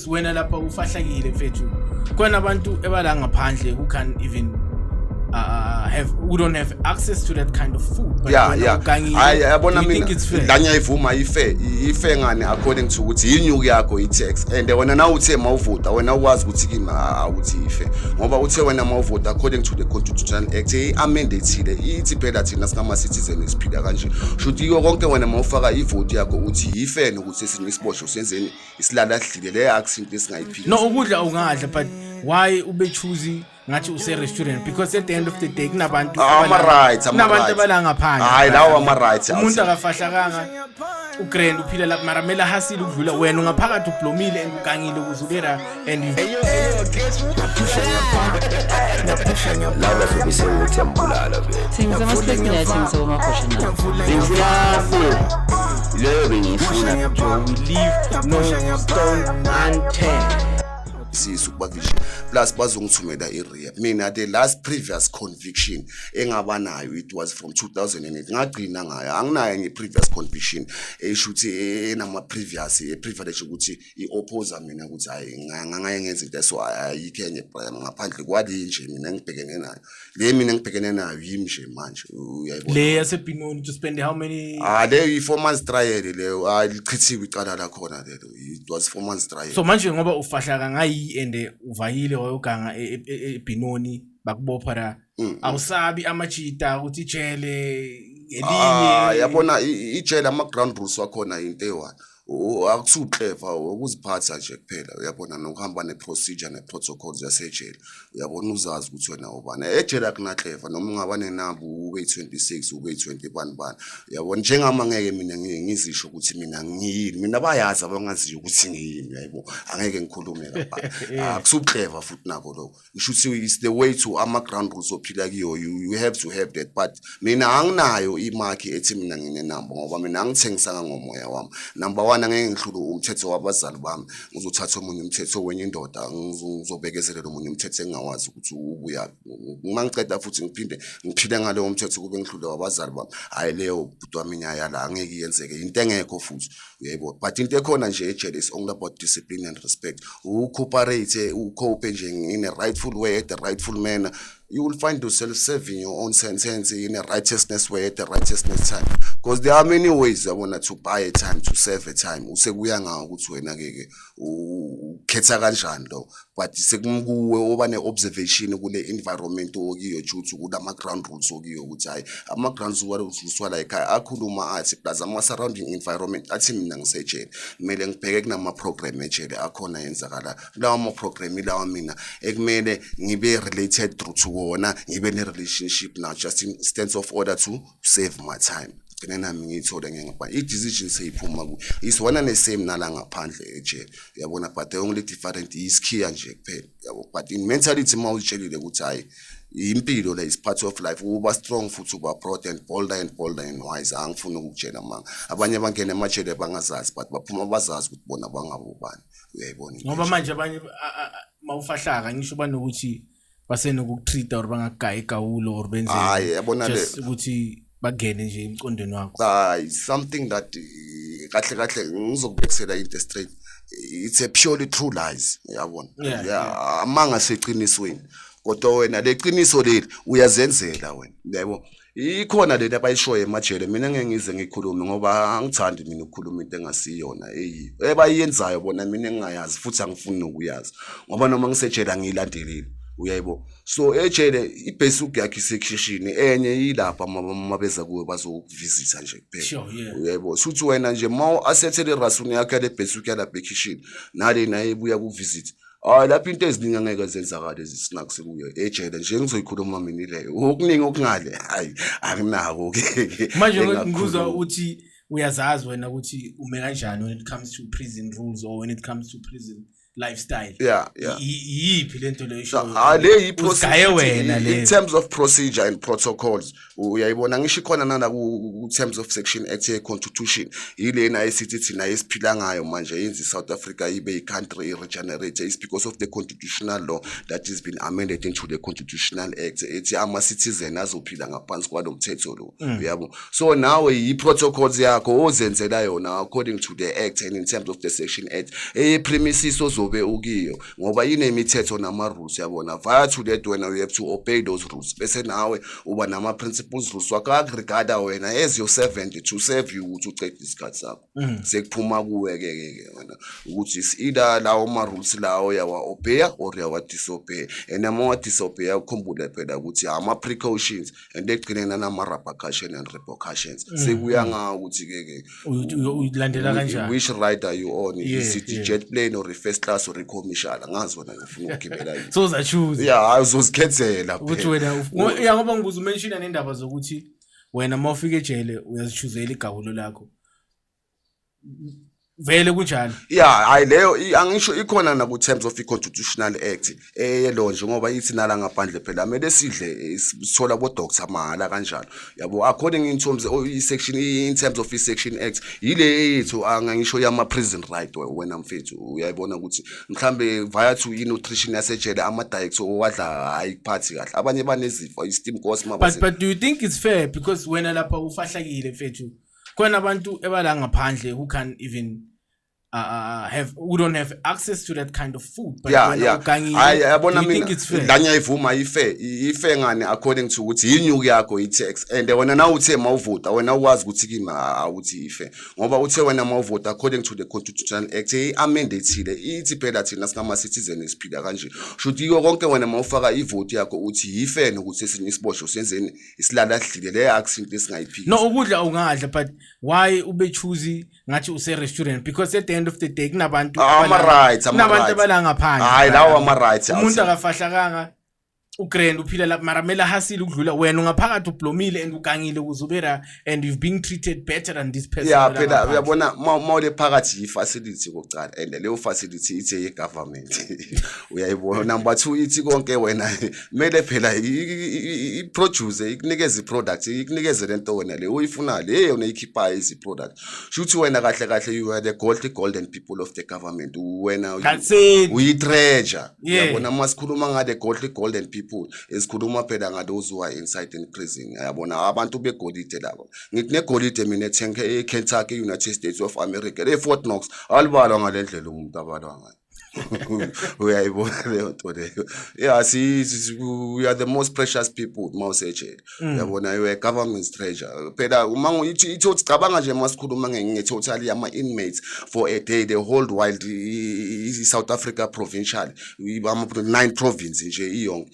Because wena lapha ufahlakile, mfethu, khona abantu ebala ngaphandle who can even have who don't have access to that kind of food, but wena ugangile. Hayi, yabona, Do you mina think it's fair? la ngiyayivuma, i-fair, i-fair ngani? According to ukuthi inyuku yakho i-tax, and wena na uthe mawuvota wena ukwazi ukuthi kimi awuthi i-fair, ngoba uthe wena mawuvota according to the Constitutional Act i-amendethile, ithi phela thina singama-citizen esiphila kanje, shuthi iyo konke wena mawufaka ivoti yakho uthi i-fair nokuthi esinye isiboshwa senzeni, isilala sidlile. Leyo akusinto esingayiphikisa. No, ukudla ungadla, but why ube choosy ngathi use-restaurant? Because at the end of the day kunabantu Ah, ama-rights, kunabantu ama-rights. abala ngaphandle. Hhayi, lawo ama-rights, Umuntu awuthi. akafahlakanga, ugrand uphila lapha, mara kumele ahasile ukudlula wena. Ungaphakathi ublomile and ugangile ukuze ube la and Laba zobe sewuthi yambulala vele. Thengisa ama-specula, athengisa bomakhosha nawo. Bengifuna leyo, bengiyifuna. We leave no stone unturned. Sisu kupakishe, plus bazongithumela i-rehab. Mina the last previous conviction engaba nayo, it was from 2008, ngagcina ngayo. Anginayo enye previous conviction esho ukuthi enama-previous privilege ukuthi i-opposa mina ukuthi hayi, ngaye ngenza into. So ayikho enye ngaphandle kwale nje mina engibhekene nayo. Le mina engibhekene nayo yimi nje manje, uyayibona. Le yaseBenoni, to spend how many? Ah, leyo i-4 months trial leyo. Hayi, lichithiwe icala lakhona lelo. It was 4 months trial. So manje ngoba ufahlaka ngayi and uvayile wayoganga eBenoni, bakubopha la, awusabi amajita ukuthi ijele Ah, elinye? Yabona, ijele ama-ground rules wakhona into eyi-one. Akusiwu-clever, ukuziphatha nje kuphela, uyabona, nokuhamba ne-procedure ne-protocols yasejele, uyabona, uzazi ukuthi wena ubani ejele. Akuna-clever, noma ungaba nenamba, ube yi-26, ube yi-20, bani bani, uyabona. Njengama ngeke mina ngizisho ukuthi mina ngiyini, mina bayazi abangaziyo ukuthi ngiyini, uyayibona. Angeke ngikhulume lapha, akusiwu-clever futhi nako lokho. Ngisho ukuthi it's the way to ama-ground rules ophila kiyo. You have to have that, but mina anginayo imakhi ethi mina nginenamba, ngoba mina angithengisanga ngomoya wami. Number one, angeke ngihlule umthetho wabazali bami, ngizothatha omunye umthetho wenye indoda, ngizobekezelela omunye umthetho engingawazi ukuthi ubuyaphi. Uma ngiceda futhi ngiphinde ngiphile ngalowo mthetho kube ngihlule wabazali bami, hhayi, leyo bhuti wami inyayala, angeke iyenzeke, into engekho futhi, uyayibona. But into ekhona nje ejele is only about discipline and respect. U-cooperate, u-cope nje in a rightful way, at the rightful manner, you will find yourself serving your own sentence in a righteousness way at the righteousness time, because there are many ways, yabona, to buy a time, to serve a time. Usekuya ngawo ukuthi wena-ke ke ukhetha kanjani lo, but sekumkuwe oba ne-observation kule environment okiyo due to kulama-ground rules okiyo, ukuthi hhayi, ama-ground rules wala ekhaya akhuluma athi, plus ama-surrounding environment athi mina ngisejele, kumele ngibheke kunama-program ejele akhona yenzakala. Lawa ma-program ilawa mina ekumele ngibe related through to wona, ngibe ne-relationship now, just in stance of order to save my time. Gcine nami ngiyithole ngengapha i-decision seyiphuma ku is one and the same nala ngaphandle ejele, uyabona, but the only different isikhiya nje kuphela, yabo. But in mentality, uma uzitshelile ukuthi hhayi, impilo le is part of life, uba strong futhi uba broad and bolder and bolder and wise. Angifuni ukukutshela manga, abanye bangena emajele bangazazi, but baphuma bazazi ukuthi bona bangabobani, uyayibona into Ngoba enje. Manje abanye mawufahlaka, ngisho banokuthi basenokukutreat or bangakugaya igawulo or benze Hhayi, yabona just ukuthi bangene nje emqondweni wakho. Hayi, something that kahle kahle ngizokubekisela into straight, it's a purely true lies, uyabona. Yeah, amanga seqinisweni, kodwa wena leqiniso leli uyazenzela wena, yabo. Ikhona lento abayishoyo emajele, mina ngeke ngize ngikhulume ngoba angithandi mina ukukhuluma into engasiyona eyiyo ebayenzayo bona, mina engingayazi futhi angifuni nokuyazi, ngoba noma ngisejele angiyilandeleli, uyayibo. So ejele i-basic yakhe isekhishini, enye ilapha mabeza kuwe bazokuvisitha nje kuphela. Uyayibona, suthi wena nje ma u-asethele irasuni yakho yale basic yalapha ekhishini nale naye ibuya ku-visit, hayi, lapho into eziningi angeke zenzakale ezisinakuse kuyo ejele nje. Ngizoyikhuluma mina ileyo, okuningi okungale hayi, akunako-ke. Manje engakukhuluma. Ngikuzwa uthi uyazazi wena ukuthi ume kanjani when it comes to prison rules or when it comes to prison lifestyle. Yeah. Iyiphi lento leyo So, ishoyo? ah, le Uzigaye wena in le. terms of procedure and protocols, uyayibona, ngisho ikhona nana ku terms of section act ye-constitution, yilena esithi thina esiphila ngayo manje, yenza i-South Africa ibe i-country i-regenerate, is because of the constitutional law that has been amended into the Constitutional Act ethi ama-citizen azophila ngaphansi kwalo mthetho lo, uyabo. So nawe yi-protocols yakho ozenzela yona according to the act and in terms of the section act eye-premises ozobe. ozobe ukiyo ngoba inemithetho nama-rules, yabona. Via to that wena you have to obey those rules, bese nawe uba nama-principles, rules wakho akuregarda wena as your servant to serve you ukuthi ucede isikhathi sakho. Sekuphuma kuwe-ke ke ke wena ukuthi it's either lawo ma-rules lawo uyawa-obeya or uyawa-disobey, and uma wa-disobeya ukhumbule phela ukuthi ama-precautions and ekugcineni anama-repercussion and repercussions. Sekuya ngawo ukuthi-ke ke Uyilandela kanjani. Which ride are you on? Is it jet plane or i-first class or i-commercial? Angazi wena ngifuna ukugibela yini. So uza-choose Ya, hayi, uzozikhethela ukuthi phela. Wena ya, ngoba ngibuza umenshina nendaba zokuthi wena uma ufika ejele uyazichuzela igawulo lakho, vele kunjalo? Ya, hayi, leyo angisho ikhona naku-terms of i-Constitutional Act eyelo nje, ngoba ithi nala ngaphandle phela kumele sidle, sithola abo-doctor mahhala kanjalo, yabo, according in terms of i-section, in terms of i-section act yile yethu, angisho yama-prison right. Wena mfethu uyayibona ukuthi mhlambe via to i-nutrition yasejele, ama-diets owadla ayikuphathi kahle, abanye banezifo, i-steam course. But do you think it's fair? Because wena lapha ufahlakile mfethu, khona abantu ebala ngaphandle who can even have who don't have access to that kind of food, but wena ugangile. Hayi, yabona, Do you think mina it's fair? La ngiyayivuma, ifair, ifair ngani? According to ukuthi inyuku yakho i-tax, and wena na uthe mawuvota wena ukwazi ukuthi kimi awuthi ifair, ngoba uthe wena mawuvota according to the Constitutional Act i-amendethile, ithi phela thina singama-citizen esiphila kanje, shuthi iyo konke wena mawufaka ivoti yakho uthi yifair nokuthi esinye isiboshwa senzeni, isilala sidlile, leyo akusinto esingayiphikisa. No, ukudla ungadla, but why ube choosy ngathi use restaurant? Because at the end of the day kunabantu Ah, ama-rights, kunabantu ama-rights. abala ngaphandle. Hayi, lawo ama-rights. Umuntu akafahlakanga, ugrand uphila lapha, mara kumele ahasile ukudlula wena ungaphakathi, ublomile and ugangile ukuze ube la, and you've been treated better than this person Ya, ola phela ngaphandle. uyabona, mawule phakathi yi-facility kokucala, and leyo facility ithi ye-government, uyayibona. Number two, ithi konke wena kumele phela i-produce, ikunikeze i-product, ikunikeze lento wena le uyifunayo, le yona ikhiphayo izi-product. Shuthi wena kahle kahle you are the golden people of the government wena. That's it. Uyi-treasure. Uyabona, uma sikhuluma ngale golden people, esikhuluma phela nga those who are inside in prison, uyabona, abantu begolide labo. Ngithi negolide mina eKentucky, e-United States of America, e-Fort Knox, alibalwa ngale ndlela umuntu abalwa ngayo, uyayibona leyo nto leyo. Yeah, we are the most precious people uma usejele, uyabona. You are government's treasure phela. Uma ithi uthi cabanga nje, masikhuluma nge-total yama-inmates for a day, the whole wild i-South Africa provincial, nine province nje iyonke,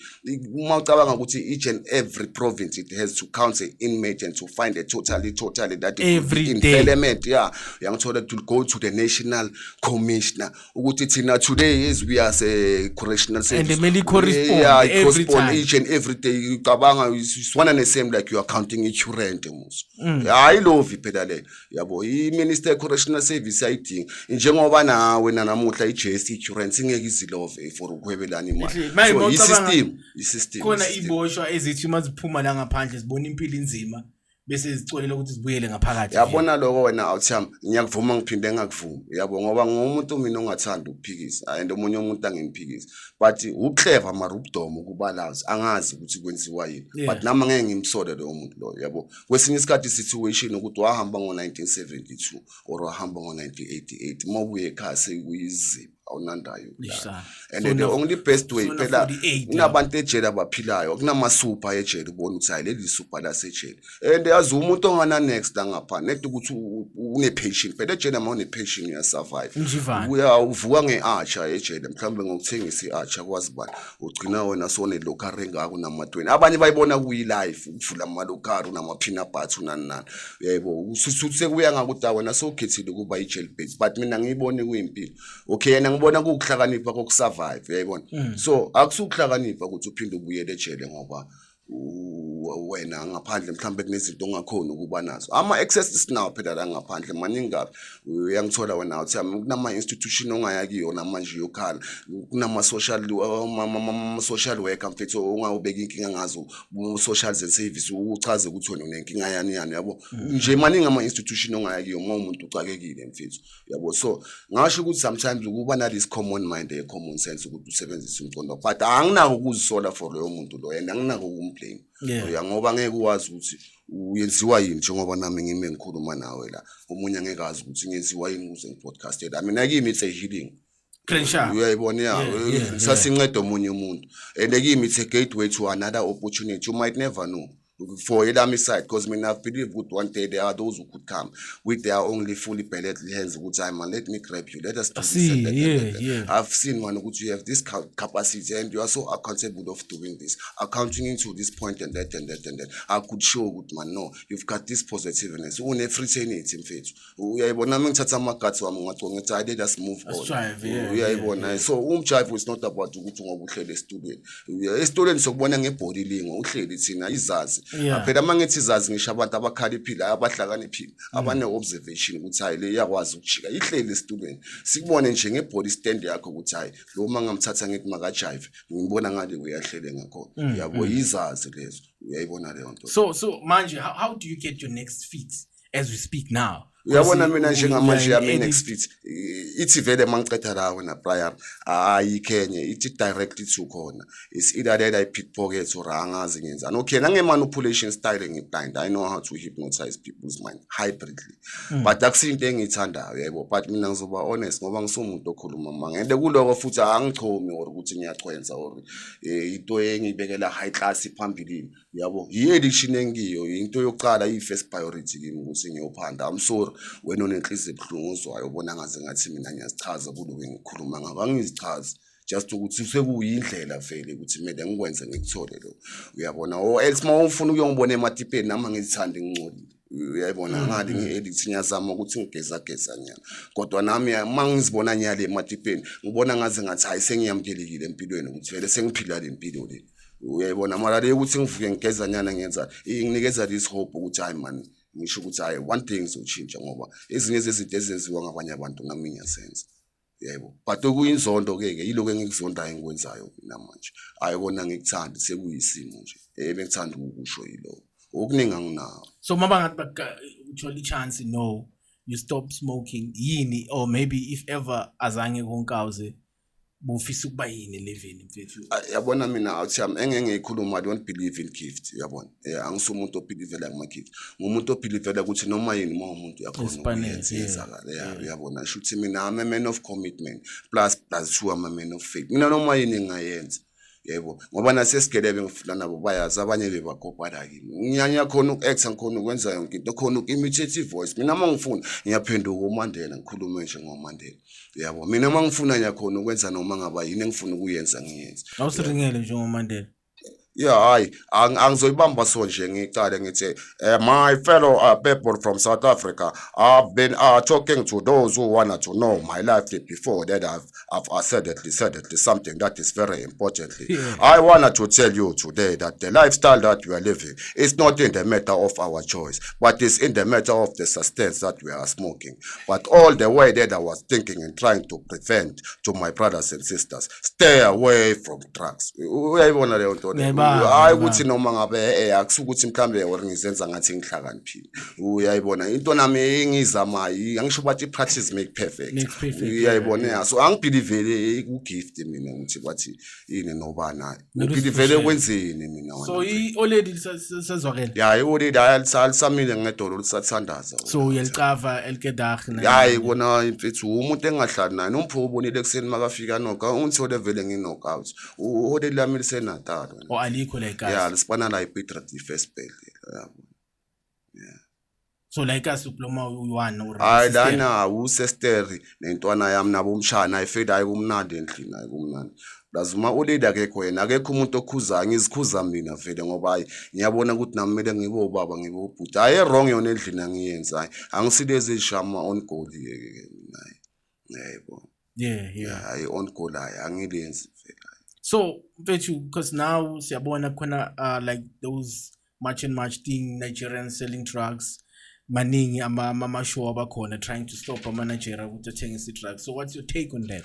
uma ucabanga ukuthi each and every province it has to count an inmate and to find a totally that it will be Every in day. Parliament, yeah, uyangithola, to go to the national commissioner ukuthi thina today as we are se correctional service. And kumele i-correspond Yeah, every i-correspond time. Each and every day. Ucabanga it's one and the same, like you are counting i-current muso. Hayi, lovi phela leyo, yabo, i-minister correctional service ayidinga njengoba nawe nanamuhla i-JSC current ingeke izilove for ukuhwebelana imali. Manje So mawucabanga i-system khona i-system. iboshwa ezithi uma ziphuma la ngaphandle zibona impilo inzima, bese zicolela ukuthi zibuyele ngaphakathi. Yabona lokho wena, awuthami, ngiyakuvuma ngiphinde ngingakuvumi, yabo, ngoba ngumuntu mina ongathanda ukuphikisa and omunye umuntu angimphikisi, but uclever mara ubudomo ukubalazi, angazi ukuthi kwenziwa yini. But nami angeke ngimsole loyo muntu loyo, yabo. Kwesinye isikhathi situation ukuthi wahamba ngo-1972 or wahamba ngo-1988, uma ubuye ekhaya sekuyiziba, awunandawo yokulala. Isha. And So the only best way so na phela 48 kunabantu ejele abaphilayo, kunamasupha ejele, ubona ukuthi hayi, leli supha lasejele, and yazi umuntu ongana next la ngapha net ukuthi une-passion phela ejele. Uma une-passion uyasurvive. Umjivane. Uya uvuka nge-archer ejele, mhlawumbe ngokuthengisa i-archer, kwazi bani, ugcina wena sone-locker engako nama-20. Abanye bayibona kuyi-life ukuvula ama-locker, unama-peanut butter, unani nani, uyayibona. Usuthi sekuya ngakuthi ah, wena sowukhethile ukuba i-jailbird, but mina ngiyibone kuyimpilo, okay, yena ngibona kuwukuhlakanipha kokusurvive, uyayibona. So akusukuhlakanipha ukuthi uphinde ubuyele ejele, ngoba wena ngaphandle mhlawumbe kunezinto ongakhoni ukuba nazo, ama-access sinawo phela la ngaphandle maningi kabi, uyangithola wena. Uthi kunama-institution ongaya kuyona manje uyokhala, kunama-social social worker mfethu ongawubeka inkinga ngazo, social and service, uchaze ukuthi wena unenkinga yani yani, yabo nje. Maningi ama-institution ongaya kiyo uma umuntu ucakekile mfethu, yabo. So ngasho ukuthi sometimes ukuba nalesi common mind, e-common sense, ukuthi usebenzise umqondo, but anginako ukuzisola for loyo muntu loyo and anginako ukumblame. Ya, ngoba ngeke uwazi ukuthi uyenziwa yini, njengoba nami ngime ngikhuluma nawe la, omunye angeke azi ukuthi ngenziwa yini ukuze ngipodcaste la. Mina kimi it's a healing. Grand sharp. Uyayibona, ya. Yeah. Sasinceda omunye umuntu, and kimi it's a gateway to another opportunity. You might never know for elami side, because mina I believe ukuthi one day there are those who could come with their only fully belted hands ukuthi, "Hayi man, let me grab you, let us do I this see, and that and that and that." I've seen, man, ukuthi you have this capacity and you are so accountable of doing this, accounting into this point and that and that and that. I could show ukuthi, man, no, you've got this positiveness, une-fraternity, mfethu, uyayibona. Nami ngithatha ama-guts wami, ngaco ngithi, "Hayi, let us move on." Let's drive, yeah. Uyayibona? So umjive is not about ukuthi ngoba uhleli esitulweni. Esitulweni sokubona ngebody lingo uhleli, thina izazi. Phela uma ngithi izazi, ngisho abantu abakhaliphile, abahlakaniphile, abane-observation ukuthi hayi, le iyakwazi ukujika ihleli esitulweni, sikubone nje ngebody stand yakho ukuthi hayi, lo uma ngamthatha ngithi makajive, ngibona ngale uyahlele ngakhona, yabo, izazi lezo, uyayibona leyo nto. So manje how do you get your next feat as we speak now? Uyabona, Because mina njengamanje you are yami in next fit ithi vele mangiceda la wena Brian, ayikho enye, ithi directly to khona. It's either that I pickpocket or angazi ngenzani. Okay, nange-manipulation style ngi-blind, I know how to hypnotize people's mind hybridly, but akusinto engiyithandayo, yebo. But mina ngizoba honest ngoba ngisumuntu okhuluma manga, and kuloko futhi angichomi or ukuthi ngiyachwenza or into engiyibekela high class phambilini, yabo. Yi-addiction engiyo, into yokuqala, iyi-first priority kimi ukuthi ngiyophanda. I'm sorry wena onenhliziyo ebuhlungu ozwayo, ubona ngaze ngathi mina ngiyazichaza kuloku engikhuluma ngako. Angizichazi, just ukuthi sekuyindlela vele ukuthi kumele ngikwenze ngikuthole lo, uyabona? Or else uma ufuna ukuyongibona ematipeni, nami angizithandi ngingcolile, uyayibona? Ngale ngi-addict, ngiyazama ukuthi ngigezageza nyana, kodwa nami uma ngizibona nyale ematipeni, ngibona ngaze ngathi hayi, sengiyamukelekile empilweni, ukuthi vele sengiphila le mpilo le, uyayibona? Mara le ukuthi ngivuke ngigeza nyana, ngenza, inginikeza this hope ukuthi hayi man, ngisho ukuthi hayi, one thing ngizoshintsha, ngoba ezinye zezinto ezenziwa ngabanye abantu nami ngiyazenza, yebo. But okuyinzondo-ke ke yiloko engikuzondayo engikwenzayo mina manje, hhayi kona ngikuthandi, sekuyisimo nje ebengithanda ukukusho, yiloko, okuningi anginawo. So maba ngathi uthola i-chance, no, you stop smoking yini, or maybe if ever azange konkawuze, bufisa ukuba yini eleveni, mfethu? Ah, yabona mina, awuthi yami engeke ngiyikhuluma, I don't believe in gift, uyabona? Angisumuntu obelievela kuma-gift, ngumuntu obelievela ukuthi noma yini uma umuntu uyakhona Isipanele, ukuyenza, yenzakala, yeah, uyabona? Sho ukuthi mina I'm a man of commitment, plus plus two, I'm a man of faith. Mina noma yini ngingayenza, yebo, ngoba nasesigele ngifuna nabo bayazi, abanye bebakopala kimi, ngiyakhona uku-acta, ngikhona ukwenza yonke into, khona uku-imitate i-voice. Mina uma ngifuna ngiyaphenduka uMandela, ngikhulume njengoMandela, yabo. Mina uma ngifuna ngiyakhona ukwenza noma ngaba yini engifuna ukuyenza, ngiyenze. Awusiringele njengoMandela. Yeah, hayi, angizoyibamba so nje, ngicale ngithi, "My fellow people from South Africa, I've been talking to those who wanted to know my life before that I've said something that is very important. I wanted to tell you today that the lifestyle that we are living is not in the matter of our choice, but it's in the matter of the substance that we are smoking. But all the way that I was thinking and trying to prevent to my brothers and sisters, stay away from drugs." Uyayibona leyo nto leyo? Ngiyayibamba, Hayi, ngiyayibamba. ukuthi noma ngabe akusukuthi mhlambe or ngizenza ngathi ngihlakaniphile, uyayibona? Into nami engiyizamayo, angisho bathi practice make perfect. Makes perfect. Uyayibona? Yeah, so angibelievele ku-gift mina ukuthi bathi yini nobani, hayi. Kumele Ngibelievele uziphushele. kwenzeni mina So wena. i-oledi lisazwakele? Ya, i-oledi hayi, alisamile ngedolo, lisathandaza. So uyalicava elkedag? Hayi kona mfethu, umuntu engahlali naye nompho ubonile ekuseni makafika noka ungithole vele ngi-knockout, u-oledi lami liseNatal. Or alikho la Ya, ikasi? lisipana la iPiet Retief esibhedlela, yabo. So la ikasi ukuloma uyi-one or Hayi. sister? Lana usesteri nentwana yami nabo umshana, ayifeli, hayi, kumnandi endlini, hayi, kumnandi. Plus uma ulady akekho yena, akekho umuntu okhuzayo, ngizikhuza mina vele, ngoba hayi, ngiyabona ukuthi nami kumele ngibe ubaba, ngibe ubhuti. Hhayi, e-wrong yona endlini angiyenzi, hhayi, angisilezi ezishaya ama-on goal ke mina, hayi, yebo. Hhayi, on goal, hhayi, angilenzi vele. So mfethu, because now siyabona khona like those March and March thing, Nigerians selling drugs, maningi ama-show abakhona trying to stop ama-Nigeria ukuthi athengise drugs. So what's your take on that?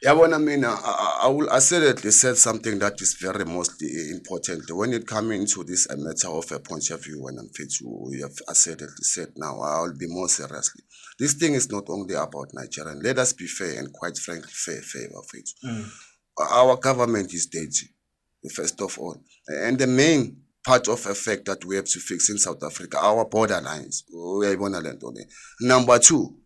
Yabona mina, I will assuredly said something that is very mostly important when it comes into this a matter of a point of view. When I'm fit, you have assertedly said now, I will be more seriously. This thing is not only about Nigerian. Let us be fair and quite frankly fair, fair of it. Our government is dirty, first of all. And the main part of effect that we have to fix in South Africa, our borderlines. Uyayibona le nto le. Number two,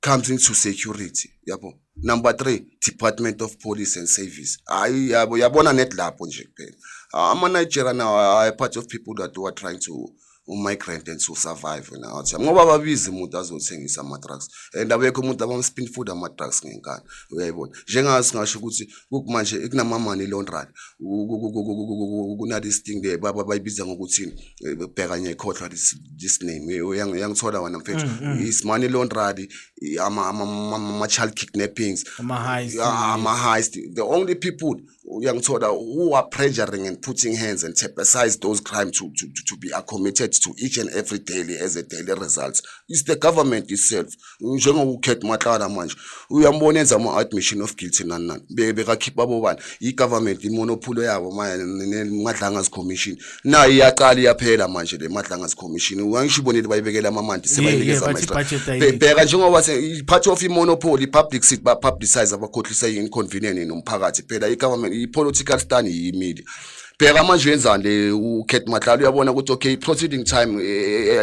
comes into security, yabo. Number 3, Department of Police and Service. Hayi, yabo, yabona net lapho nje kuphela. Ama-Nigeria now are part of people that who are trying to migrate and to survive now, ngoba babizi umuntu azothengisa ama-drugs and abekho umuntu abam-spin food ama-drugs ngenkani, uyayibona. Njengayo singasho ukuthi manje kunama-money laundering, kuna-this thing there bayibiza ngokuthini, bheka ngiyayikhohlwa this name, uyangithola wena mfethu, is money laundering, ama-child kidnappings, Ama-heist. Yeah, ama-heist. The only people, uyangithola, who are pressuring and putting hands and typicize those crimes to be accommodated to each and every daily as a daily result is the government itself. NjengokuKat Matlala manje, uyambona enza ama-admission of guilty, nani nani, bekakhipha bobani, i-government i-monopoly yabo manje ne-Madlanga's Commission nayo iyaqala iyaphela manje. Le Madlanga's Commission, angisho ibonile, bayibekela amamanti, sebayinikeza Bathi ama-extra. i-budget ayikho. Bheka njengoba part of i-monopoly, i-public seat ba-publicize, abakhohlisa i-inconvenient nomphakathi phela. I-government, i-political stand yi-media. Bheka manje wenzani le uCat Matlala, uyabona ukuthi okay, proceeding time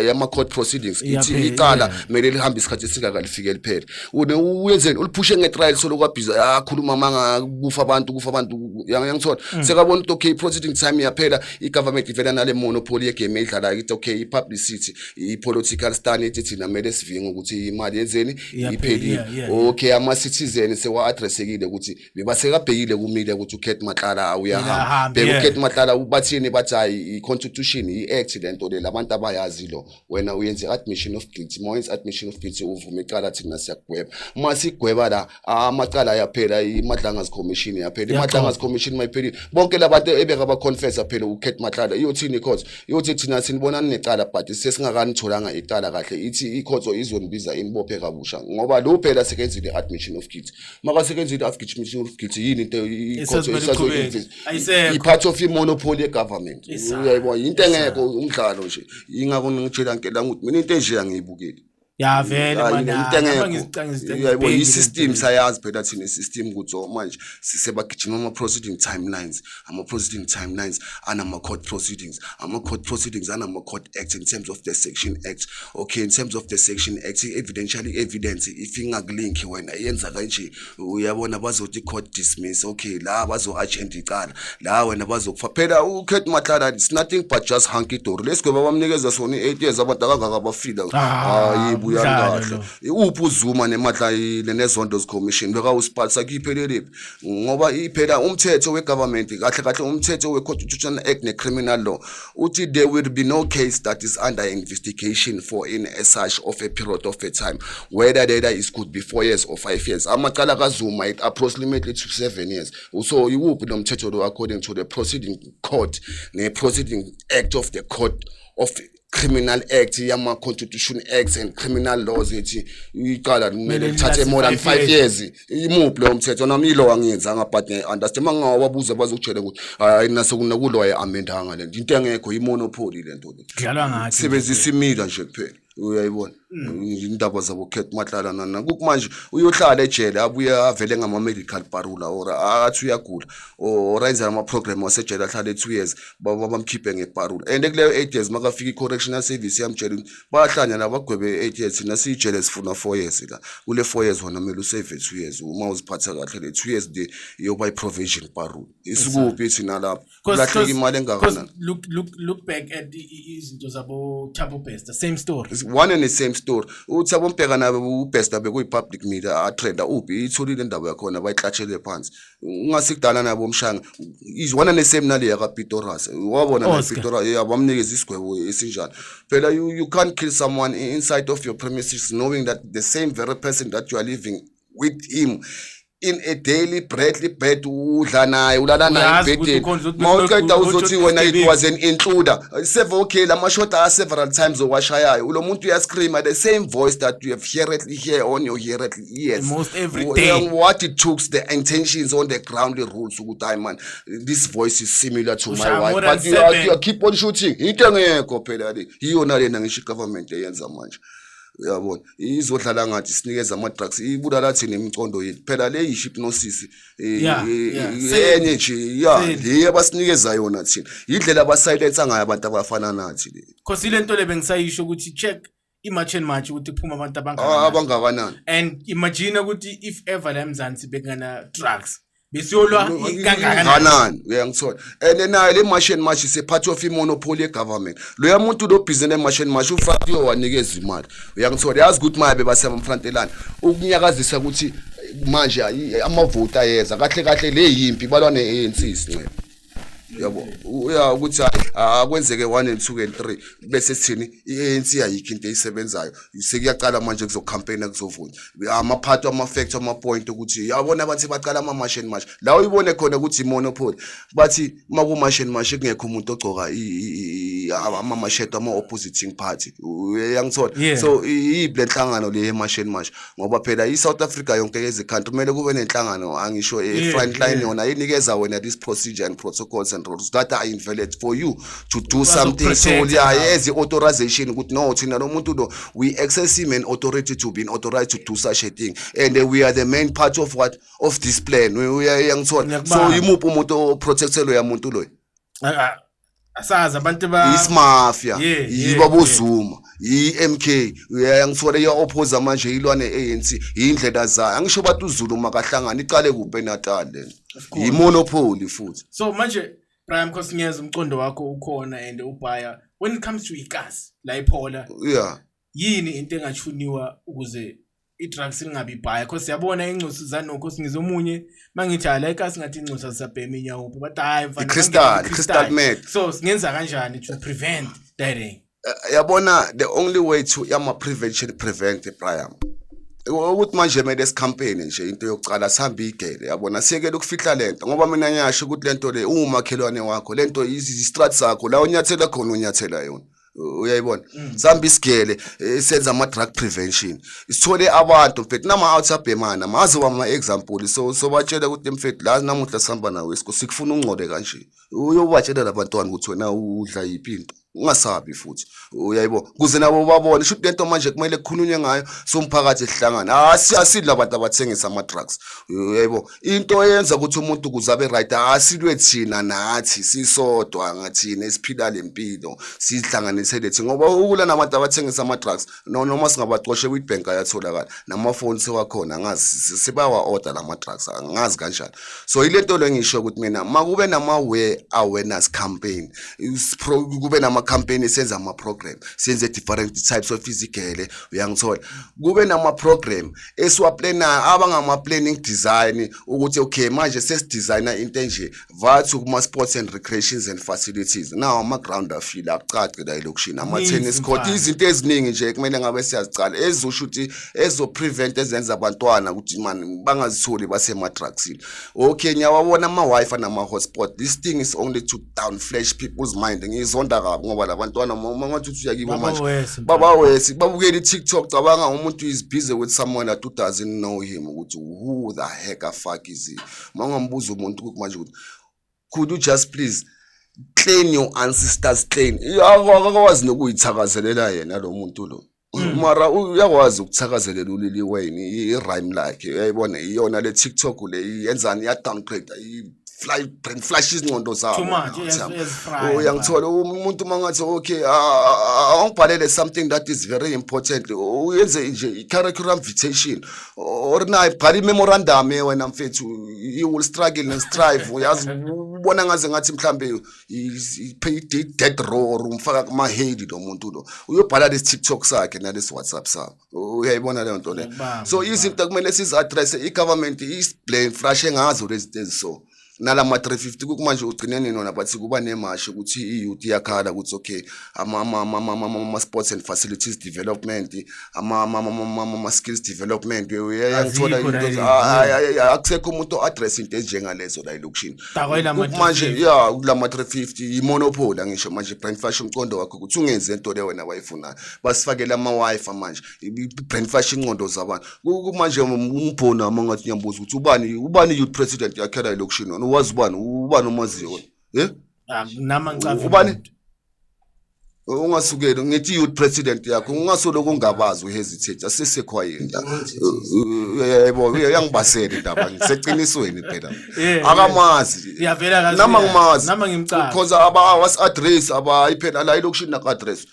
yama-court proceedings ithi Iyaphela, icala kumele lihambe isikhathi esingaka lifike liphele. Uyenzeni? Uliphushe nge-trial, solo kwabhiza akhuluma manga, kufa abantu, kufa abantu, yangithola. Sekabona ukuthi okay, proceeding time iyaphela, i-government ivela nale monopoly ye-game eyidlalayo, ithi okay, i-publicity, i-political stand ithi thina kumele sivinge ukuthi imali yenzeni, Iyaphela, iphelile. Okay, ama-citizen sewa-addressekile ukuthi bebasekabhekile kumile ukuthi uCat Matlala uyahamba. Uyahamba, Bheka uCat Matlala, bathini? Bathi hayi, i-constitution, i-act lento le, labantu abayazi lo. Wena uyenze i-admission of guilty, uma wenza i-admission of guilty uvuma icala, thina siyakugweba. Uma sigweba la, amacala ayaphela, i-Madlanga's Commission iyaphela. I-Madlanga's Commission mayiphelile, bonke labantu ebeka ba-confessa phela uCat Matlala, iyothini i-court? Iyothi thina sinibonani necala, but sesingakanitholanga icala kahle. Ithi i-court izonibiza inibophe kabusha, ngoba lo phela sekenzile i-admission of guilty. Makasekenzile i-admission of guilty, yini into i-court Esazimele iqhubeke. Ayisekho. I-part of i-monopoly ye-government, Isa. uyayibona, into engekho, umdlalo nje. Ingakho ngitshela nkela ukuthi mina into enje angiyibukeli. Ya vele. Hayi, Man, into noma engekho, uyayibona, ngizibheki i-system lezi. sayazi phela thina i-system ukuthi oh, manje sisebagijima ama-proceeding timelines, ama-proceeding timelines anama-court proceedings, ama-court proceedings anama-court act in terms of the section act. Okay, in terms of the section act, i-evidentially evidence if ingakulinki wena yenza kanje, uyabona, bazothi court dismiss. Okay, la bazo-agenda icala la wena bazokufa phela. uCat Matlala, it's nothing but just hunky dory. Lesigwebo abamnikeza sona i-8 years, abantu akangaka bafila. Ah, Hayi, buyani umdlalo kahle. Lo. Uphi uZuma nemadla nezondo commission bekawusiphatha kuyipheleliphi? Ngoba iphela umthetho we-government, kahle kahle umthetho we-Constitution Act ne-criminal law uthi there will be no case that is under investigation for in a such of a period of a time, whether that is could be 4 years or 5 years. Amacala kaZuma it approximately to 7 years. So iwuphi lo mthetho lo according to the proceeding court ne-proceeding act of the court of Criminal Act, yama-Constitution Acts and criminal laws, ethi icala kumele Kumele lithathe lithathe more than 5 5 years? Imuphi loyo mthetho? Nami ilo angiyenzanga, but ngiya-understand. Uma ngingawabuza bazokutshela ukuthi hayi, nasekulo ayi-amendanga le nto. Into engekho, i-monopoly le nto le. Kudlalwa ngathi. Sebenzisa imila nje kuphela, uyayibona, indaba zabo Cat Matlala nana. Kumanje uyohlala ejele, abuye avele ngama-medical parole, or athi uyagula or enze ama-program wasejele, ahlale 2 years, bamkhiphe nge-parole. And kuleyo 8 years, makafika i-correctional service yamtshela ukuthi bayahlanya la, bagwebe 8 years, thina siyijele sifuna 4 years. La kule 4 years wona kumele usave 2 years uma uziphatha kahle. Le 2 years le iyoba i-provision parole. Isikuphi thina lapho? Kulahleka imali engakanani? Look back at izinto zabo Thabo Bester, same story. It's one and the same story. UThabo Mbheka nabo uBester bekuyi-public media atrenda, uphi? Itholile indaba yakhona, bayihlatshele phansi. Ungasikudala nabo umshanga is one and the same nale yakaPitorius, wabona na? Oscar. Pistorius, yeah, bamnikeza isigwebo esinjani phela? You can't kill someone inside of your premises knowing that the same very person that you are living with him in a daily bread bed, udla naye, ulala naye Uyazi ukuthi embhedeni, ukhona uzothi mawuqeda uzothi wena it uzothi was an intruder. Seve okay, lama-shot a several times owashayayo, lo muntu uyascreama the same voice that you have heard here on your heard ears Most every day. What it took, the intentions on the ground, the rules ukuthi hayi man, this voice is similar to my Ushaya wife, more than but you are, seven. you are keep on shooting. Into engekho phela le, iyona lena ngisho i-government eyenza manje, uyabona, izodlala ngathi sinikeza ama-drugs, ibulala thina imicondo yethu phela. Le yi-hypnosis Same. enye nje ya Same. le abasinikeza yona thina, indlela abasilensa ngayo abantu abafana nathi le. Cause ile nto le bengisayisho ukuthi check. I-March and March ukuthi kuphuma abantu abangakanani. Abangakanani. And imagine ukuthi if ever la eMzansi bekungana drugs, besiyolwa kangakanani. Kanani, uyangithola? And nayo le March and March is part of i-monopoly ye-government. Loya muntu lo busy ne-March and March ufront uyowanikeza imali, uyangithola? Yazi ukuthi maye bebasemfrontelana ukunyakazisa ukuthi manje amavoti ayeza. Kahle kahle le yimpi balwa ne-ANC, sincebo yabo, uya ukuthi hayi, akwenzeke 1 and 2 and 3, bese sithini? I-ANC ayikho into eyisebenzayo. Sekuyaqala manje, kuzocampaign, kuzovuna amaphathi, ama-fact, ama-point ukuthi yabona bathi baqala ama-march and march la uyibone khona ukuthi i-monopoly. Bathi uma ku-march and march kungekho umuntu ogcoka ama-masheto ama-oppositing party, uyangithola? So iyiphi le nhlangano le ye-march and march? Ngoba phela i-South Africa yonke yezi-country kumele kube nenhlangano, angisho, e-front line yona inikeza wena this procedure and protocols and rules that are invalid for you to do something. So Bazokuprotecta yeah, nawe. As i-authorization ukuthi no, thina lo muntu lo, we access him an authority to be authorized to do such a thing, and we are the main part of what, of this plan. Uyangithola? So Ngiyakubamba. imuphi umuntu oprotecte loya muntu loyo? Ah, ah, asazi abantu ba Isimafia. Yibo boZuma, i-MK, uyangithola? Iya-opposa manje, ilwa ne-ANC, indlela zayo. Angisho bathi uZulu makahlangana iqale kuphi eNatal lena? Course. Imonopoly futhi. So manje Brian, because ngiyeza umcondo wakho ukhona and ubhaya when it comes to ikasi la iphola, yini into engachuniwa ukuze i-drugs lingabi ibhaya? Because siyabona ingcosi zanokho, singizomunye mangithi hayi la ikasi ngathi ingcosi azisabhema inyawo, but hayi mfana, I-crystal, mangena i-crystal meth. So singenza kanjani to prevent that thing? Yabona, the only way to yama prevention, prevent, Brian, ukuthi manje kumele sicampaign nje. Into yokucala, sihambe igele, yabona, siyekele ukufihla lento, ngoba mina ngiyasho ukuthi lento le umakhelwane wakho, lento izistrat sakho la unyathela khona, unyathela yona, uyayibona? Sihambe isigele, senze ama-drug prevention, sithole abantu mfethu nama-out abhemana maze wama-example. So batshele ukuthi mfethu la namuhla sihamba nawe isiko, sikufuna ungcole kanje. Uyobatshela labantwana ukuthi wena udla yiphi into, ungasabi futhi, uyayibona? Kuze nabo babone. Shuthi lento manje kumele kukhulunywe ngayo, somphakathi sihlangane. Asidla abantu abathengisa ama-drugs, uyayibona? Into eyenza ukuthi umuntu ukuze abe right, asilwe thina nathi sisodwa, ngathina esiphila le mpilo, sihlanganisele thina, ngoba ukula nabantu abathengisa ama-drugs, no, noma singabacoshe kwi-bank ayatholakala, namafoni sewakhona, angazi sebawa-order lama-drugs, angazi kanjani. So ile nto le ngisho ukuthi mina makube nama-way awareness campaign, kube nama-campaign esenza ama-program, senze different types of izigele, uyangithola? Kube nama-program esiwaplanayo, abangama-planning design ukuthi okay, manje sesidesigna into enje vathu kuma-sports and recreations and facilities. Now ama-ground afile, akucaci la elokishini, ama-tennis court, mfana. Izinto eziningi nje kumele ngabe siyazicala, ezosho ukuthi ezo-prevent, ezenza abantwana ukuthi man bangazitholi basema-drugsini. Okay, ngiyawabona ama-Wi-Fi nama-hotspot. This thing is only to down flash people's mind. Ngiyizonda kabi ngoba la bantwana uma ngathi uthi uyakibo manje Babawese, mfana. Babawesi, babukela i-TikTok. Cabanga umuntu is busy with someone that who doesn't know him, ukuthi who the heck a fuck is he. Uma ungambuza umuntu ukuthi manje ukuthi could you just please claim your ancestors, claim, akakwazi nokuyithakazelela yena lo muntu lo, mara uyakwazi ukuthakazelela uLil Wayne, i-rhyme lakhe, uyayibona? Iyona le TikTok le yenzani? Iya-downgrade, i-fly brain flash izingqondo zabo. Too much, Ngiyangithola. Iyazifraya, Uyangithola? Umuntu uma ngathi okay, awungibhalele something that is very important, uyenze nje i-curriculum vitae or naye bhala i-memorandum wena mfethu, you will struggle and strive. Uyazi, ubona ngaze ngathi mhlambe i-death row or umfaka kuma-heli lo muntu lo, uyobhala lesi TikTok sakhe nalesi WhatsApp sakhe, uyayibona leyo nto leyo? Ngiyakubamba, So izinto kumele sizi-addresse, i-government is-blame flashe ngazo lezi zinto eziso nalama 350. Kumanje ugcine nini wona? Bathi kuba nemashi ukuthi i-youth iyakhala ukuthi okay, ama-sports and facilities development, ama-skills development, uyangithola? Azikho la Into akusekho umuntu o-address into ezinjengalezo la elokishini. Dakwa yilama Manje 350. ya, kulama 350 imonopoly. Angisho manje brain flash umqondo wakho ukuthi ungenzi lento le wena wayifunayo. Basifakele ama-Wi-Fi manje, brain flash ingqondo zabantu. Manje umbhona uma ngathi ngiyambuza ukuthi ubani, ubani youth president yakhe la elokishini, wena uwazi ubani? Ubani omaziyo wena, eh? Ah, nami angicavi Ubani? umuntu. Ungasukeli ngithi youth president yakho, ungasoloko ungabazi, uhesitate, asesekhwayeni la. Yebo, uyangibasela indaba, ngiseqinisweni phela. Akamazi. Iyavela kazi. Nama ngimazi. Nama ngimcaza. Because aba was address aba iphela la ilokishini nak address.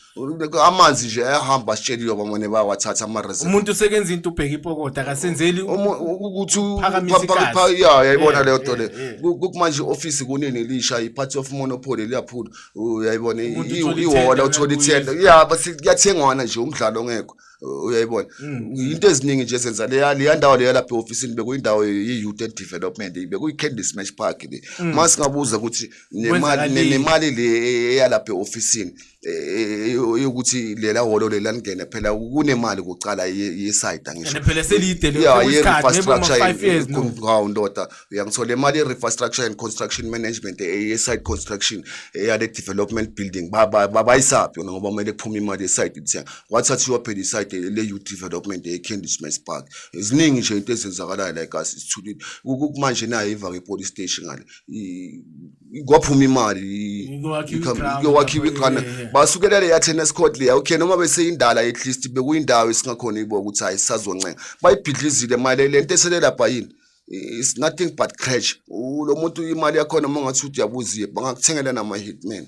Amanzi nje ayahamba, asitsheliwe, bamane bayawathatha ama reserve. Umuntu sekenza into, ubheka ipokotho, akasenzeli. Ukuthi Phakamisa igazi. Ya, yayibona leyo nto le. Kumanje i-office kunini lisha i-party of monopoly liyaphula, uyayibona. Umuntu uthola ihola ithenda, uthola uyabuyisa. ithenda, ya, bese kuyathengwana nje, umdlalo ongekho, uyayibona. Into eziningi nje ezenza leya ndawo leya lapha e-ofisini bekuyindawo ye-youth and development, bekuyi-Candy Smash Park le. Uma singabuza ukuthi nemali Kwenzakaleni? Nemali le eyalapha e-ofisini, yokuthi lela hholo lela lingene, phela kunemali kucala ye-side, angisho? And phela selide le Ya, sekuyisikhathi, maybe uma 5 years, no. Hawu ndoda, uyangithola, imali ye-infrastructure and construction management, ye-site construction, eyale development building, bayisaphi yona? Ngoba kumele kuphume imali ye-site ithenga, kwathathiwa phela i-site le-youth development ye-Candy Smash Park. Ziningi nje into ezenzakalayo la ekasi, sithulile. Kumanje nayo ivake i-police station ngale, kwaphuma imali. Kuyowakhiwa i-ground Kuyowakhiwa lapha, i-ground. Basukela leya tennis court leya, okay, noma beseyindala, at least bekuyindawo esingakhona ibuka ukuthi hayi, sisazoncenga. Bayibhidlizile mali le nto esele lapha yini? It's nothing but crash. Lo muntu imali yakhona, uma ngathi uthi uyabuziye, bangakuthengela nama-hitman,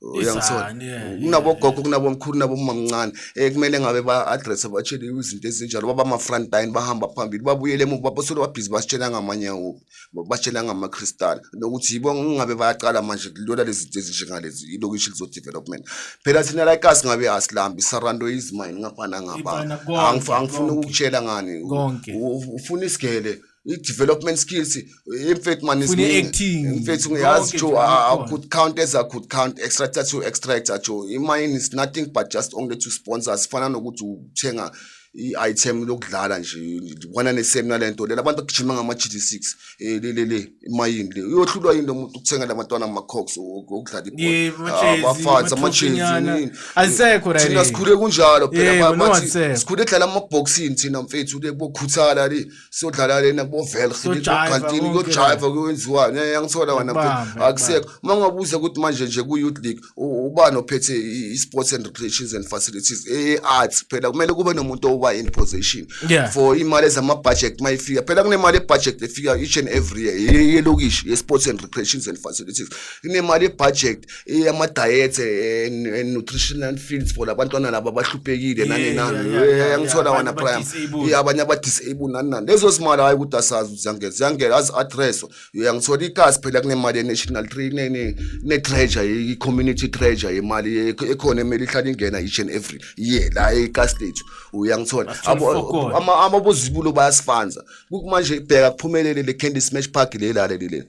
uyangithola? Izani, yeah. Kunabogogo, kunabomkhulu, nabomamncane kumele ngabe ba-address, batshele izinto ezinjalo, baba ama-front line, bahamba phambili, babuyele emuva, basolo babhizi basitshela ngamanyawupe, batshela ngama-crystal, nokuthi yibo ngabe bayaqala manje kulola lezi zinto ezinjengalezi, ilokishi lizo-development. Phela thina la ekasi ngabe asilambi, sarando izimine ngapha nangapha. Ifana konke, Angifuni konke. ukukutshela ngani. Konke. Ufuna isigele, i-development skills, in fact man, Ufuna ziningi. i-acting, In fact ngiyazi konke Joe, nje I kukhona. could count as I could count, extractor to extractor, Joe. Imine is nothing but just only to sponsors, fana nokuthi uthenga i-item lokudlala nje, one and the same nalento lela abantu bagijima ngama-GD6, le imayini le, uyohlulwa yini lo muntu ukuthengela abantwana ama-cox okudlala ibhola? Yebo, Ah, amajezi, abafazi, amajezi, ama-trophy-nyana. yini. Alisekho la Thina le. sikhule kunjalo phela. Yebo, no, Bathi alisekho. sikhule dlala amabhokisini thina mfethu, le bokhuthala le, siyodlala lena kubovelge, Siyojiva, kantini, konke. kuyojiva, kuyowenziwani, yangithola wena mfethu? Ngiyakubamba. Akusekho. Uma ungabuza ukuthi manje nje ku-youth league ubani ophethe i-sports and recreations and facilities, e-arts, phela kumele kube nomuntu oba in position for imali ezama-budget uma ifika. Phela kunemali ye-budget efika each and every year yelokishi ye-sports and recreations and facilities, kunemali ye-budget eyama-diet and nutritional fields for labantwana laba abahluphekile, nani nani. Yangithola wena, Abantu Prime? aba-disabled. Yeah, abanye aba-disabled, nani nani. Lezo zimali, hayi ukuthi asazi ukuthi ziyangena, ziyangena, azi-addresswa, uyangithola? Ikasi phela kunemali ye-national tree, kune-treasure, i-community treasure yemali ekhona emele ihlale ingena each and every year la ekasi lethu, uyangithola? Basithola fokol. Amabozibulo bayasifanza. Kumanje bheka kuphumelele le Candy Smash Park le la le.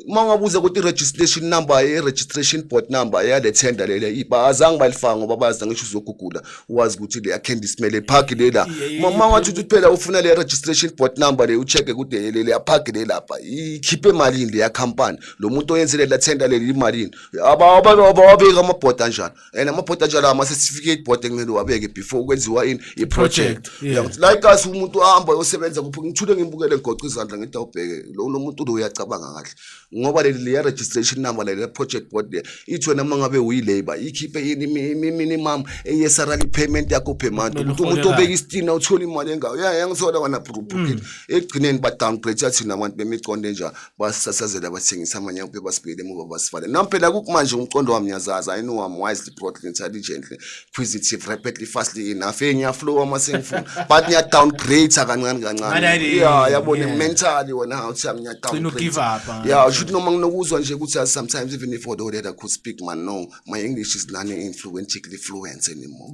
Uma ungabuza ukuthi i-registration number, i-registration board number yale tender lele, azange balifaka ngoba bazi, ngisho uzogugula wazi ukuthi leya Candy Smash Park lela. Uma ngathi uthi phela ufuna le registration board number le, ucheck ukuthi le leya park le lapha ikhiphe malini, leya company, lo muntu oyenzele la tender leli imalini. Abawabeka amabhodi anjalo, and amabhodi anjalo, ama-certificate board ekumele uwabeke before kwenziwa ini, i-project. Project, yeah. La ikasi umuntu ahamba ayosebenza kuphi? Ngithule, ngimbukele, ngigoqa izandla, ngithi awubheke lo muntu lo uyacabanga kahle, ngoba leli leya registration number le project board le ithi wena uma ngabe uyi-labor ikhiphe yini minimum eye-salary payment yakho per month, Kumele ukuthi uhole umuntu obeka kahle. isitina uthola imali engako ya, yangithola wena? Brooklyn ekugcineni ba-downgrade thina abantu bemicondo enjalo, basasazela, bathengisa amanyawupe, basibuyele emuva, basivale. Nami phela kumanje umqondo wami ngiyazazi, I know I'm wisely, broadly, intelligently, inquisitive, rapidly, fastly enough. Ngiyaflow uma sengifuna, but ngiya-downgrade kancane kancane. Ngalale, Ya, yabona, mentally wena uthi Gcina u-give up, ah. Ya, shuthi noma nginokuzwa nje ukuthi sometimes even if although that I could speak, man, no, my English is not influentially fluent anymore.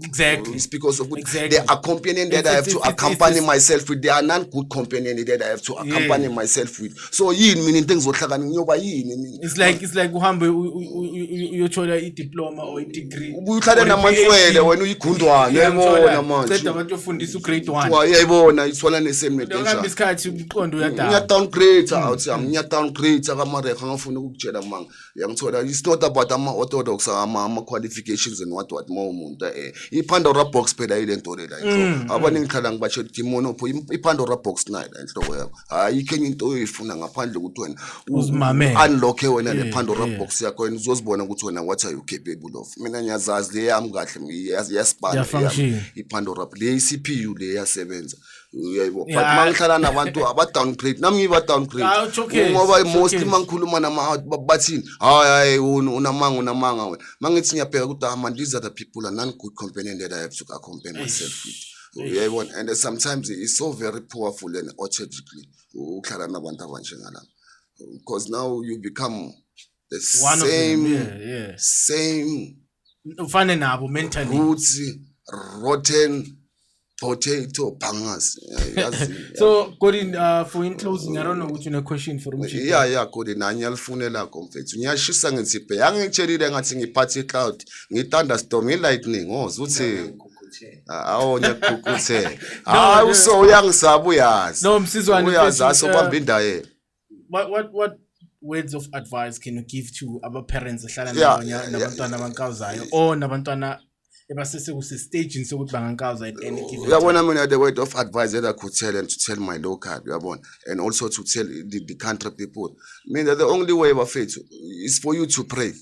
It's because of the companion that I have to accompany myself with. They are not good companion that I have to accompany myself with. So yini mina into engizohlakana ngiyoba yini mina? It's like uhambe uyothola i-diploma or i-degree. Ubuye uhlale or i-PhD. Namantswele wena, uyigundwane, uyayibona manje. Ceda abantu ofundisa u-grade 1. Uyayibona, ithwala nesame nento Kuhamba enjalo. isikhathi, umqondo uyadala. Ngiya-downgrade, awuthi ngiya-downgrade. amareha, angafuni ukukutshela manga, uyangithola? It's not about ama-orthodox, ama-qualifications and what more. Umuntu i-Pandora box phela ile nto le la inhloko. Abaningi ngihlala ngibatshela ukuthi imonopho i-Pandora box nayo la inhloko yakho, ayikho enye into oyoyifuna ngaphandle ukuthi wena Uzimamele. Unlock wena le Pandora box yakho, wena uzozibona ukuthi wena what are you capable of. Mina ngiyazazi le yami kahle, iyasipana. Iyafunction. I-Pandora le, i-CPU le iyasebenza, uyayibo? But mangihlala nabantu aba-downgrade, nami ngiba-downgrade. Ah, it's okay, Ngoba it's mostly okay. mangikhuluma nama bathini, "Hayi, hayi, unamanga, unamanga wena." Mangithi ngiyabheka ukuthi, ah man, these are the people are non good companion that I have to accompany myself with, uyayibona? And sometimes it's so very powerful and authentically ukuhlala nabantu abanjengalaba, because now you become the One of same them, yeah. same Ufane nabo mentally. Roots, rotten potato bangers, yazi. So Gordon, for in closing, I don't know ukuthi une question for umjita. Yeah, kodwa nani ngiyalifunela kho, mfethu. Ngiyashisa ngithi bhe, angingitshelile ngathi ngiphathe i-cloud, ngi-thunderstorm, i-lightning, oze uthi awu, ngiyakugqugquthela. Hayi, uso uyangisaba, uyazi. No, Msizwane, uyazi. mfethu, Asobamba indawo. What words of advice can you give to our parents ahlala nabantwana abankawuzayo or nabantwana ebasese kuse-stagini sokuthi bangankawuza at any given time? Uyabona mina, the word of advice that I could tell and to tell my local, uyabona, and also to tell the country people, mina, the only way, bafethu, is for you to pray,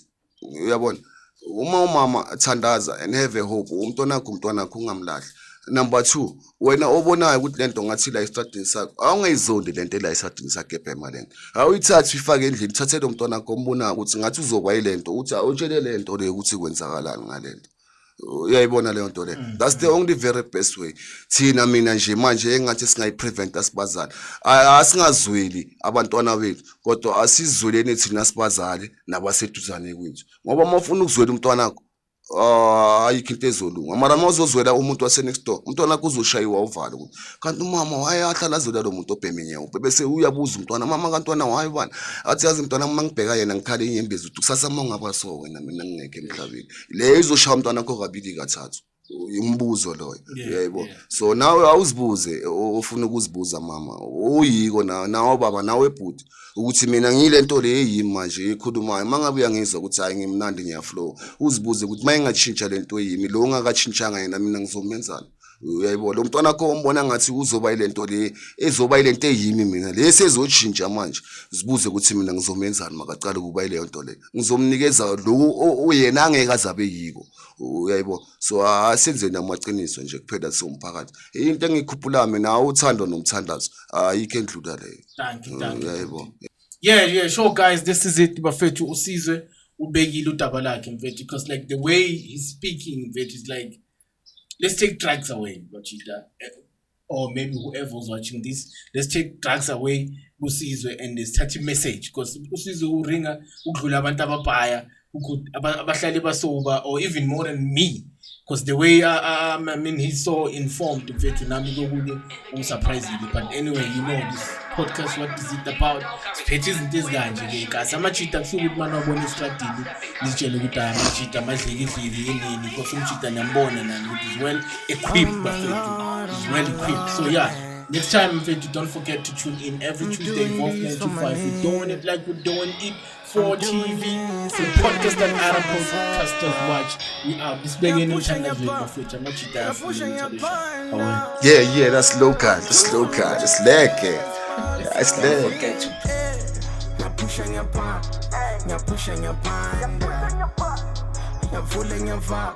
uyabona? Uma umama thandaza and have a hope, umntwana wakho ungamlahli. Number two, wena obonayo ukuthi lento ngathi la esitradini sakho, awungayizondi lento la esitradini sakho ebhema lento, awuyithathi uyifake endlini. Uthathele umntwana wakho ombonayo ukuthi ngathi uzoba yilento, uthi awutshele lento le ukuthi kwenzakalani ngalento, uyayibona leyo nto leyo? That's the only very best way. Thina, mina nje manje engathi singayipreventa sibazali, asingazweli abantwana bethu, kodwa asizweleni thina sibazali nabaseduzane kwethu, ngoba uma ufuna ukuzwela umntwana wakho, ayikho into ezolunga. Mara uma uzozwela umuntu wase-next door, umntwana wakho uzoshayiwa uvalo ukuthi kanti umama waye ahlala azwela lo muntu obhema inyawo, bese uyabuza umntwana, "Mama, kantwana wayi bani?" Athi, "Yazi mntwana, uma ngibheka yena ngikhala inyembezi ukuthi kusasa uma ungaba so wena, mina ngingekho emhlabeni." Leyo izoshaya umntwana wakho kabili kathathu, umbuzo loyo, uyayibona? So nawe awuzibuze, ofuna ukuzibuza mama, uyiko nawe baba, nawe bhuti, ukuthi mina ngiyile nto le eyimi manje ekhulumayo. Uma ngabe uyangizwa ukuthi hayi, ngimnandi, ngiyaflow, uzibuze ukuthi uma ingatshintsha le nto yimi, lo ungakatshintshanga yena, mina ngizomenzani, uyayibona? Lo mntwana wakho ombona ngathi uzoba yile nto le, ezoba yile nto eyimi mina le sezotshintsha manje, zibuze ukuthi mina ngizomenzani makacala ukuba yileyo nto le, ngizomnikeza lokhu uyena angeke aze abe yiko, uyayibona? So asenzeni amaqiniso nje kuphela siwumphakathi. Into engiyikhuphulayo mina uthando nomthandazo, ayikho endlula leyo. Thank you, thank you. Uyayibona? Yeah, sure guys, this is it, bafethu. Usizwe ubekile udaba lakhe, mfethu, because like the way he's speaking, mfethu, is like, let's take drugs away, bachita, or maybe whoever was watching this, let's take drugs away kusizwe and sithathe message, because usizwe uringa ukudlula abantu ababhaya abahlali basoba or even more than me, because the way I mean, he's so informed, mfethu, nami kokunye ungisurprisingly. But anyway, you know this podcast, what is it about? Siphethe izinto ezikanje ke kasi amachita kusuke ukuthi manje wabona estradini nizitshele ukuthi hayi, amachita amadlikidliki yinini, because umchita niyambona nani ukuthi is well equipped, bafethu, is well equipped. So yeah, next time, mfethu, don't forget to tune in every Tuesday, Evolve 95. We're doing it like we're doing it for TV, for podcast that other podcasters watch. We out. Isibekeni emthandazweni, bafethu, amachita ayafuna. Yeah, that's local, that's local, it's lekker, it's lekker. Ngiyapusha, ngiyapha, ngiyapusha, ngiyaphanda, ngiyavula, ngiyava.